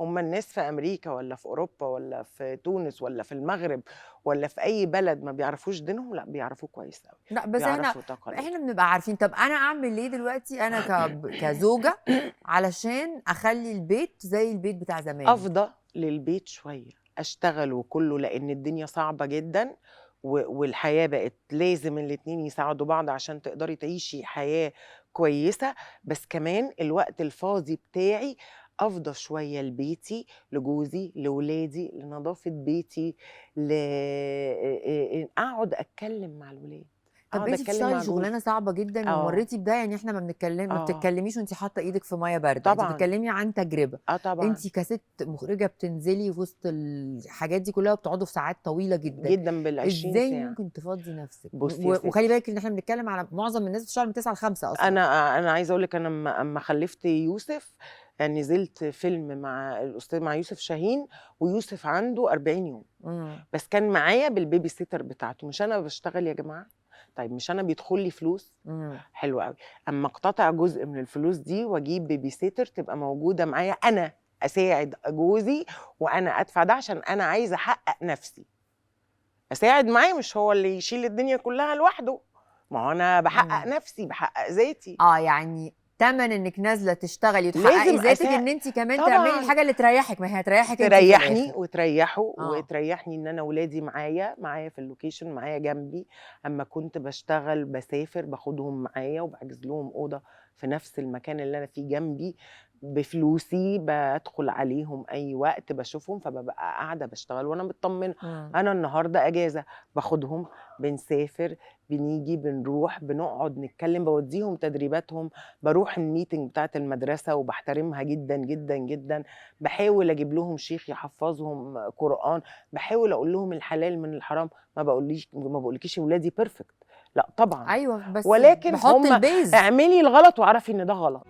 هم الناس في أمريكا والّا في أوروبا والّا في تونس والّا في المغرب والّا في أي بلد ما بيعرفوش دينهم؟ لأ، بيعرفوه كويس أوي، لأ بس إحنا بيعرفوا تقاليدهم. إحنا بنبقى عارفين. طب أنا أعمل إيه دلوقتي أنا كزوجة علشان أخلّي البيت زي البيت بتاع زمان؟ أفضى للبيت شوية، أشتغل وكله لإن الدنيا صعبة جدًا والحياة بقت لازم الاتنين يساعدوا بعض عشان تقدري تعيشي حياة كويسة، بس كمان الوقت الفاضي بتاعي أفضى شوية لبيتي، لجوزي، لولادي، لنضافة بيتي، ل أقعد أتكلم مع الولاد، طب أقعد أنتِ أتكلم بتشتغلي مع جوزي. شغلانة صعبة جدًا ومريتِ بده، يعني إحنا ما بتتكلميش وأنتِ حاطة إيدك في مَيّة باردة، أنتِ بتتكلمي عن تجربة. طبعًا. أنتِ كست مخرجة بتنزلي وسط الحاجات دي كلها وبتقعدوا في ساعات طويلة جدًا. جدًا بال20 إزاي ساعة. ممكن تفضّي نفسِك؟ بُصي يا ستي. وخلي بالِك إن إحنا بنتكلم على معظم الناس بتشتغل من 9 ل5 أصلًا. أنا عايزة أقول لِك أنا أمّا خلفت يوسف نزلت فيلم مع الأستاذ مع يوسف شاهين، ويوسف عنده 40 يوم. بس كان معايا بال baby sitter بتاعته. مش أنا باشتغل يا جماعة؟ طيب مش أنا بيدخل لي فلوس؟ حلو أوي. أمّا أقتطع جزء من الفلوس دي وأجيب baby sitter تبقى موجودة معايا، أنا أساعد جوزي وأنا أدفع ده عشان أنا عايزة أحقق نفسي. أساعد معاه، مش هو اللي يشيل الدنيا كلها لوحده. ما هو أنا بحقق نفسي، بحقق ذاتي. يعني تمن إنك نازلة تشتغلي وتحققي لازم ذاتك إن أنتِ كمان تعملي الحاجة اللي تريحك، ما هي هتريحك أنتِ في تريحني الآخر. وتريحه، وتريحني إن أنا ولادي معايا في ال location، معايا جنبي. أما كنت بشتغل بسافر باخدهم معايا وبحجز لهم أوضة في نفس المكان اللي أنا فيه جنبي بفلوسي، بدخل عليهم أي وقت بشوفهم، فببقى قاعدة بشتغل وأنا مطمنة. أنا النهاردة أجازة، باخدهم، بنسافر، بنيجي، بنروح، بنقعد نتكلم، بوديهم تدريباتهم، بروح ال meeting بتاعت المدرسة وبحترمها جداً، جداً، جداً. بحاول أجيب لهم شيخ يحفظهم قرآن، بحاول أقول لهم الحلال من الحرام. ما بقولكيش ولادي perfect، لا طبعاً. أيوة، بس ولكن بحط هم ال base. اعملي الغلط واعرفي إن ده غلط.